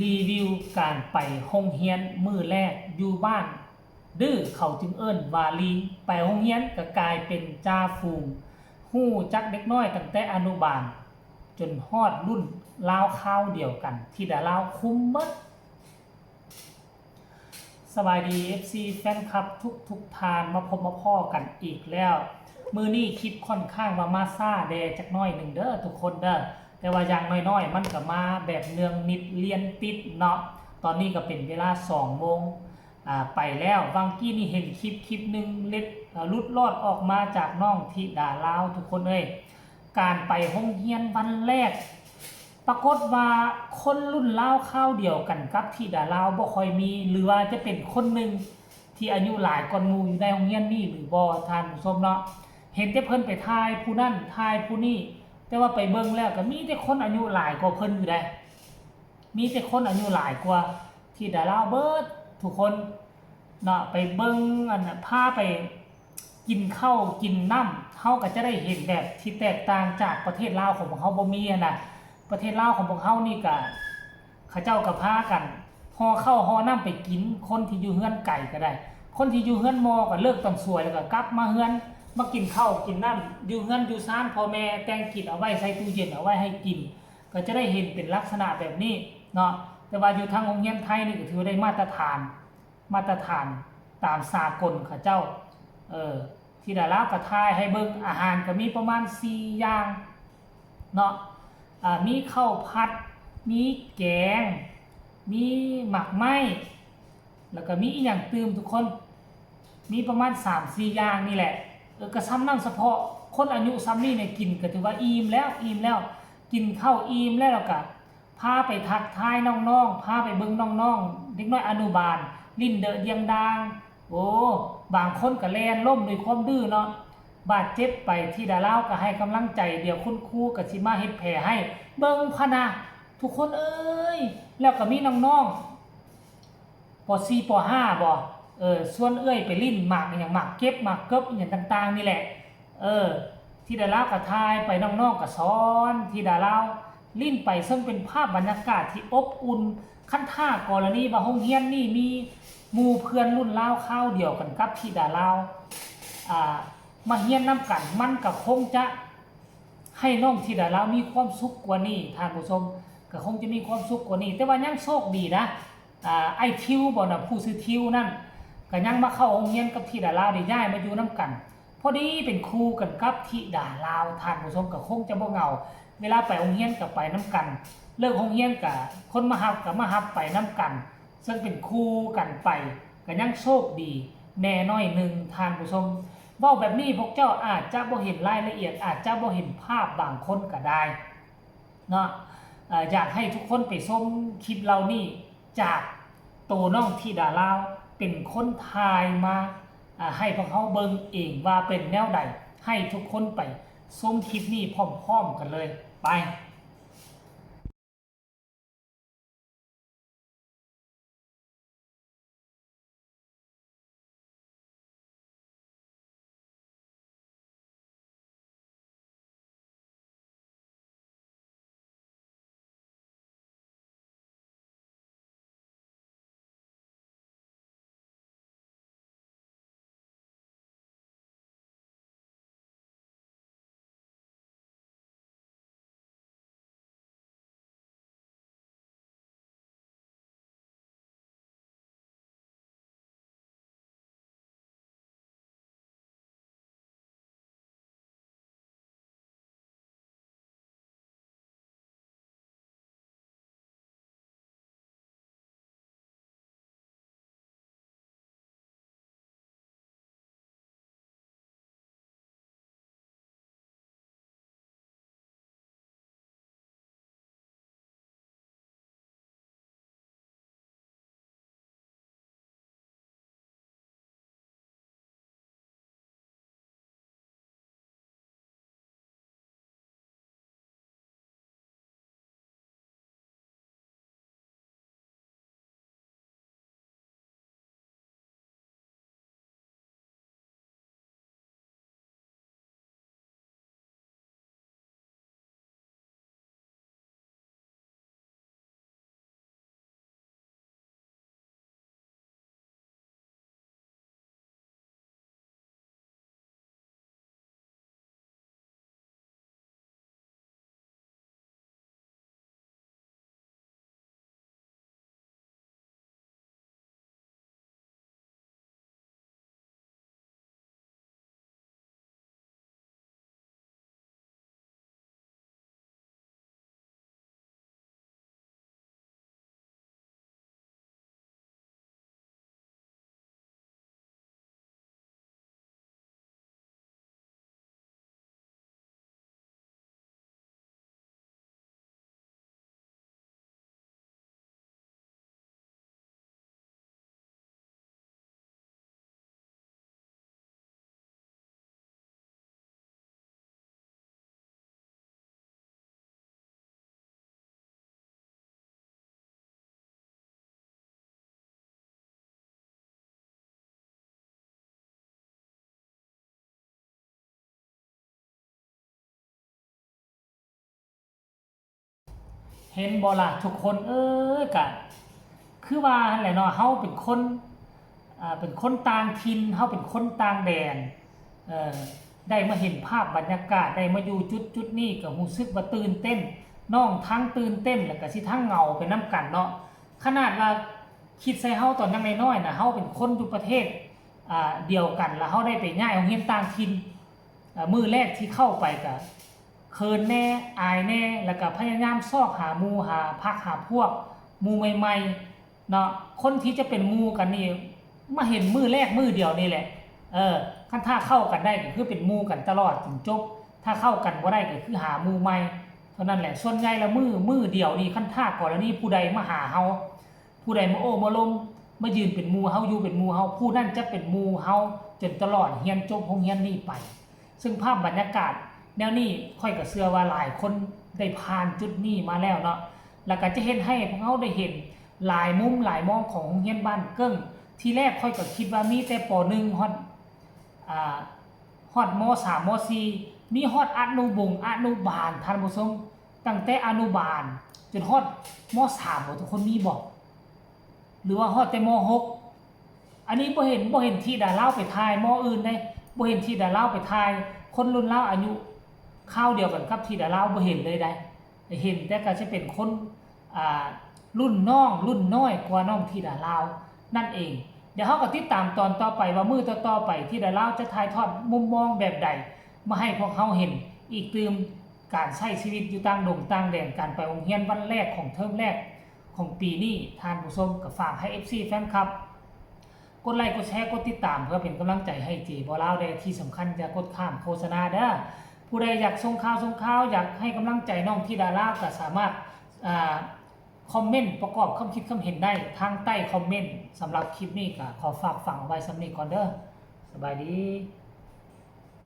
ຣີວິວການໄປໂຮງຮຽນມື້ແລກຢູ່ບ້ານ ຫຼື ເຂົາຈຶ່ງເອີ້ນວ່າລີ. ໄປໂຮງຮຽນກໍກາຍເປັນຈ່າຝູງ, ຮູ້ຈັກເດັກນ້ອຍຕັ້ງແຕ່ອະນຸບານ ຈົນຮອດລຸ້ນລາວຄາວດຽວກັນ, ທິດາລາວຄຸມເບິດ. ສະບາຍດີ ເອັຟຊີ ແຟນຄລັບທຸກໆທ່ານ ມາພົບມາພໍ້ກັນອີກແລ້ວ. ມື້ນີ້ຄລິບຂ້ອນຂ້າງວ່າມາຊ້າແດ່ຈັກໜ້ອຍໜຶ່ງເດີທຸກຄົນເດີ, ແຕ່ວ່າຢ່າງໜ້ອຍໆມັນກໍມາແບບເນື່ອງນິດລຽນຕິດເນາະ. ຕອນນີ້ກໍເປັນເວລາສອງໂມງ ອາ ໄປແລ້ວ. ຫວ່າງກີ້ນີ້ເຫັນຄລິບຄລິບໜຶ່ງເລັດ ອາ ຫຼຸດລອດອອກມາຈາກນ້ອງທິດາລາວ ທຸກຄົນເອີຍ. ການໄປໂຮງຮຽນວັນແລກ ປາກົດວ່າຄົນລຸ້ນລາວຄາວດຽວກັນກັບທິດາລາວບໍ່ຄ່ອຍມີ ຫຼືວ່າຈະເປັນຄົນໜຶ່ງທີ່ອາຍຸຫຼາຍກວ່າໝູ່ຢູ່ໃນໂຮງຮຽນນີ້ຫຼືບໍ່ ທ່ານຜູ້ຊົມເນາະ. ເຫັນແຕ່ເພິ່ນໄປຖ່າຍຜູ້ນັ້ນຖ່າຍຜູ້ນີ້, ແຕ່ວ່າໄປເບິ່ງແລ້ວກໍມີແຕ່ຄົນອາຍຸຫຼາຍກວ່າເພິ່ນຢູ່ໃດ໋. ມີແຕ່ຄົນອາຍຸຫຼາຍກວ່າທິດາລາວເບິດທຸກຄົນເນາະ. ໄປເບິ່ງ ອັນ ພາໄປກິນເຂົ້າກິນນ້ຳ ເຮົາກໍຈະໄດ້ເຫັນແບບທີ່ແຕກຕ່າງຈາກປະເທດລາວຂອງພວກເຮົາບໍ່ມີຫັ້ນນະ. ປະເທດລາວຂອງພວກເຮົານີ້ກະ ເຂົາເຈົ້າກໍພາກັນຫໍ່ເຂົ້າຫໍ່ນ້ຳໄປກິນ, ຄົນທີ່ຢູ່ເຮືອນໄກກໍໄດ້, ຄົນທີ່ຢູ່ເຮືອນໝໍ້ກໍເລີກຕອນສວຍ ແລ້ວກໍກັບມາເຮືອນ ມາກິນເຂົ້າກິນນ້ຳຢູ່ເຮືອນຢູ່ຊານພໍ່ແມ່, ແຕ່ງກິນເອົາໄວ້ໃສ່ຕູ້ເຢັນເອົາໄວ້ໃຫ້ກິນ. ກໍຈະໄດ້ເຫັນເປັນລັກສະນະແບບນີ້ເນາະ. ແຕ່ວ່າຢູ່ທາງໂຮງຮຽນໄທນີ້ກໍຖືວ່າໄດ້ມາດຕະຖານ, ມາດຕະຖານຕາມສາກົນເຂົາເຈົ້າ. ເອີ ທິດາລາວກໍຖ່າຍໃຫ້ເບິ່ງ, ອາຫານກໍມີປະມານສີ່ຢ່າງເນາະ, ອາ ມີເຂົ້າຜັດ, ມີແກງ, ມີໝາກໄມ້, ແລ້ວກໍມີອີ່ຫຍັງຕື່ມທຸກຄົນ, ມີປະມານສາມສີ່ຢ່າງນີ້ແຫຼະ. ເອີ ກໍສ່ຳນັ້ນ, ສະເພາະຄົນອາຍຸສ່ຳນີ້ນີ້ກິນກໍຖືວ່າອີ່ມແລ້ວ, ອີ່ມແລ້ວ, ກິນເຂົ້າອີ່ມແລ້ວ ແລ້ວກໍພາໄປທັກທາຍນ້ອງໆ, ພາໄປເບິ່ງນ້ອງໆ, ເດັກນ້ອຍອະນຸບານຫຼິ້ນເດະດຽງດາງ. ໂອ້ ບາງຄົນກໍແລ່ນລົ້ມດ້ວຍຄວາມດື້ເນາະ, ບາດເຈັບໄປ. ທິດາລາວກໍໃຫ້ກຳລັງໃຈ, ດຽວຄຸນຄູກໍຊິມາເຮັດແຜໃຫ້. ເບິ່ງພະນະ ທຸກຄົນເອີຍ. ແລ້ວກໍມີນ້ອງໆ ປໍສີ່ ປໍຫ້າ ບໍ ເອີ ຊວນເອື້ອຍໄປຫຼິ້ນໝາກອີ່ຫຍັງ, ໝາກເກັບ ໝາກເກີບອີ່ຫຍັງຕ່າງໆນີ້ແຫຼະ. ເອີ ທິດາລາວກໍຖ່າຍໄປ, ນ້ອງໆກໍສອນທິດາລາວຫຼິ້ນໄປ, ເຊິ່ງເປັນພາບບັນຍາກາດທີ່ອົບອຸ່ນ. ຄັນຖ້າກໍລະນີວ່າໂຮງຮຽນນີ້ມີໝູ່ເພື່ອນລຸ້ນລາວຄາວດຽວກັນກັບທິດາລາວ ອາ ມາຮຽນນຳກັນ, ມັນກໍຄົງຈະ ໃຫ້ນ້ອງທິດາລາວມີຄວາມສຸກກວ່ານີ້, ທ່ານຜູ້ຊົມ, ກໍຄົງຈະມີຄວາມສຸກກວ່ານີ້. ແຕ່ວ່າຍັງໂຊກດີນະ, ອາ ອ້າຍທິວບໍນະ, ຜູ້ຊື່ທິວນັ້ນ ກໍຍັງມາເຂົ້າໂຮງຮຽນກັບທິດາລາວ, ໄດ້ຍ້າຍມາຢູ່ນຳກັນ, ພໍດີເປັນຄູ່ກັນກັບທິດາລາວ. ທ່ານຜູ້ຊົມ, ກໍຄົງຈະບໍ່ເຫງົາ, ເວລາໄປໂຮງຮຽນກໍໄປນຳກັນ, ເລີກໂຮງຮຽນກໍຄົນມາຮັບກໍມາຮັບໄປນຳກັນ. ເຊິ່ງເປັນຄູ່ກັນໄປ ກໍຍັງໂຊກດີແດ່ໜ້ອຍໜຶ່ງ, ທ່ານຜູ້ຊົມ. ເວົ້າແບບນີ້ພວກເຈົ້າອາດຈະບໍ່ເຫັນລາຍລະອຽດ, ອາດຈະບໍ່ເຫັນພາບບາງຄົນກໍໄດ້ເນາະ. ເອີ ຢາກໃຫ້ທຸກຄົນໄປຊົມຄລິບເຫຼົ່ານີ້ຈາກໂຕນ້ອງທິດາລາວເປັນຄົນຖ່າຍມາ ອາ ໃຫ້ພວກເຮົາເບິ່ງເອງວ່າເປັນແນວໃດ. ໃຫ້ທຸກຄົນໄປຊົມຄລິບນີ້ພ້ອມໆກັນເລີຍ. ໄປ. ເຫັນບໍ່ລະທຸກຄົນເອີຍ ກະຄືວ່າຫັ້ນແຫຼະເນາະ ເຮົາເປັນຄົນ ອ່າ ເປັນຄົນຕ່າງຖິ່ນ ເຮົາເປັນຄົນຕ່າງແດນ ເອີ ໄດ້ມາເຫັນພາບບັນຍາກາດ ໄດ້ມາຢູ່ຈຸດໆນີ້ ກໍຮູ້ສຶກວ່າຕື່ນເຕັ້ນ ນ້ອງທັງຕື່ນເຕັ້ນ ແລ້ວກໍຊິທັງເຫງົາໄປນຳກັນເນາະ. ຂະໜາດວ່າຄິດໃສ່ເຮົາຕອນຍັງນ້ອຍໆນະ ເຮົາເປັນຄົນຢູ່ປະເທດ ອ່າ ດຽວກັນ ແລ້ວເຮົາໄດ້ໄປຍ້າຍໂຮງຮຽນຕ່າງຖິ່ນ ເອີ ມື້ແລກທີ່ເຂົ້າໄປກະເຂີນແດ່ ອາຍແດ່ ແລ້ວກະພະຍາຍາມຊອກຫາໝູ່ ຫາພັກ ຫາພວກ ໝູ່ໃໝ່ໆເນາະ. ຄົນທີ່ຈະເປັນໝູ່ກັນນີ້ ມາເຫັນມື້ແລກມື້ດຽວນີ້ແຫຼະ. ເອີ ຄັນຖ້າເຂົ້າກັນໄດ້ກໍຄືເປັນໝູ່ກັນຕະຫຼອດຈົນຈົບ, ຖ້າເຂົ້າກັນບໍ່ໄດ້ກໍຄືຫາໝູ່ໃໝ່ເທົ່ານັ້ນແຫຼະ. ສ່ວນໃຫຍ່ລະມື້ ມື້ດຽວນີ້ ຄັນຖ້າກໍລະນີຜູ້ໃດມາຫາເຮົາ ຜູ້ໃດມາໂອ້ມາລົມ ມາຢືນເປັນໝູ່ເຮົາ ຢູ່ເປັນໝູ່ເຮົາ ຜູ້ນັ້ນຈະເປັນໝູ່ເຮົາຈົນຕະຫຼອດຮຽນຈົບໂຮງຮຽນນີ້ໄປ. ເຊິ່ງພາບບັນຍາກາດແນວນີ້ ຂ້ອຍກໍເຊື່ອວ່າຫຼາຍຄົນໄດ້ຜ່ານຈຸດນີ້ມາແລ້ວເນາະ ແລ້ວກໍຈະເຮັດໃຫ້ພວກເຮົາໄດ້ເຫັນຫຼາຍມຸມຫຼາຍມອງຂອງໂຮງຮຽນບ້ານເກິ່ງ. ທີແລກຂ້ອຍກໍຄິດວ່າມີແຕ່ ປໍໜຶ່ງ ຮອດ ອ່າ ຮອດ ມໍສາມ ມໍສີ່ ມີຮອດອະນຸບົງ ອະນຸບານ ທ່ານຜູ້ຊົມ. ຕັ້ງແຕ່ອະນຸບານຈົນຮອດ ມໍສາມ ບໍ່ ທຸກຄົນມີບໍ່? ຫຼືວ່າຮອດແຕ່ ມໍຫົກ? ອັນນີ້ບໍ່ເຫັນ ບໍ່ເຫັນທິດາລາວໄປຖ່າຍ ມໍອື່ນເດ້ ບໍ່ເຫັນທິດາລາວໄປຖ່າຍ. ຄົນລຸ້ນລາວອາຍຸຄາວດຽວກັນກັບທິດາລາວບໍ່ເຫັນເລີຍໃດ໋ ເຫັນແຕ່ກໍຈະເປັນຄົນ ອ່າ ລຸ້ນນ້ອງ ລຸ້ນນ້ອຍກວ່ານ້ອງທິດາລາວນັ້ນເອງ. ດຽວເຮົາກໍຕິດຕາມຕອນຕໍ່ໄປວ່າມື້ຕໍ່ໆໄປທິດາລາວຈະຖ່າຍທອດມຸມມອງແບບໃດມາໃຫ້ພວກເຮົາເຫັນອີກຕື່ມ. ການໃຊ້ຊີວິດຢູ່ຕ່າງດົງຕ່າງແດນ ການໄປໂຮງຮຽນວັນແລກຂອງເທີມແລກຂອງປີນີ້ ທ່ານຜູ້ຊົມ ກໍຝາກໃຫ້ເອັຟຊີແຟນຄລັບ ກົດໄລ ກົດແຊ ກົດຕິດຕາມ ເພື່ອເປັນກຳລັງໃຈໃຫ້ເຈບໍລາວແດ່. ທີ່ສຳຄັນຢ່າກົດຂ້າມໂຄສະນາເດີ້. ຜູ້ໃດຢາກສົ່ງຂ່າວ ສົ່ງຂ່າວ ຢາກໃຫ້ກຳລັງໃຈນ້ອງທິດາລາວ ກໍສາມາດ ອ່າ ຄອມເມັນປະກອບຄຳຄິດຄຳເຫັນໄດ້ທາງໃຕ້ຄອມເມັນ. ສຳລັບຄລິບນີ້ກໍຂໍຝາກຝັງເອົາໄວ້ສ່ຳນີ້ກ່ອນເດີ້. ສະບາຍດີ.